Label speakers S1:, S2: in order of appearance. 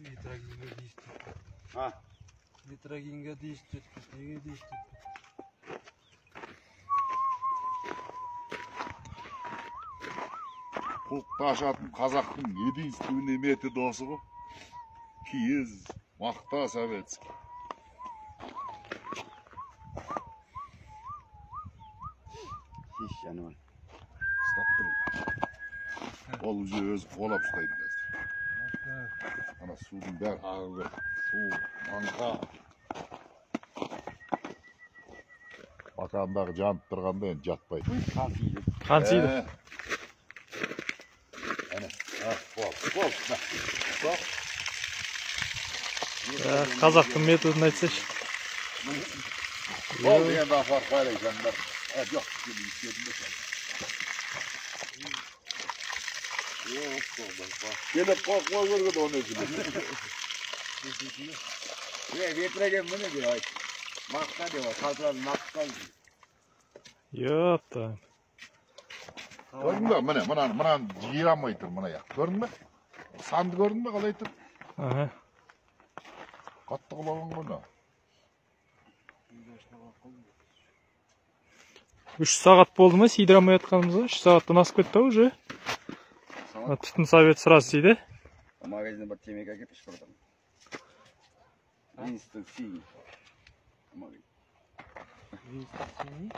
S1: Ветрогинге действует.
S2: А?
S1: Ветрогинге действует. Неге действует?
S3: Құлықты ашатын қазақтың единственный методы осы ғой. Киіз, мақта советский.
S2: Шеш жануар.
S3: Ұстап тұр. Ол уже өзі қолап ұстайды қазір. Ана судың бәрі ағып кетті. Су, маңқа. Бақандағы жанып тұрғанда енді жатпайды.
S2: Қан сиді.
S4: Қан сиді.
S3: Әне, қол, қол.
S4: Қазақтың методын айтсайшы.
S3: Болды енді апарып қояйық жандар. Жоқ, келіп бе? Келіп қой көрген оны өзі.
S2: Ветроген міне деп айт. Мақта деп айт. Қазылар мақта.
S4: Ёпта.
S3: Көрдің бе? Міне, мынаны жиыра алмай тұр мына аяқ. Көрдің бе? Санды көрдің бе қалай тұр?
S4: Аха.
S3: Қатты құлаған ғой мына.
S4: 3 сағат болды ма сидыра алмай жатқанымызға? 3 сағаттан асып кетті уже. Түтін совет сразу сиді.
S2: Магазиннен бір темекі әкеліп ішіп отырмын. Винстон синий.
S1: Винстон синий?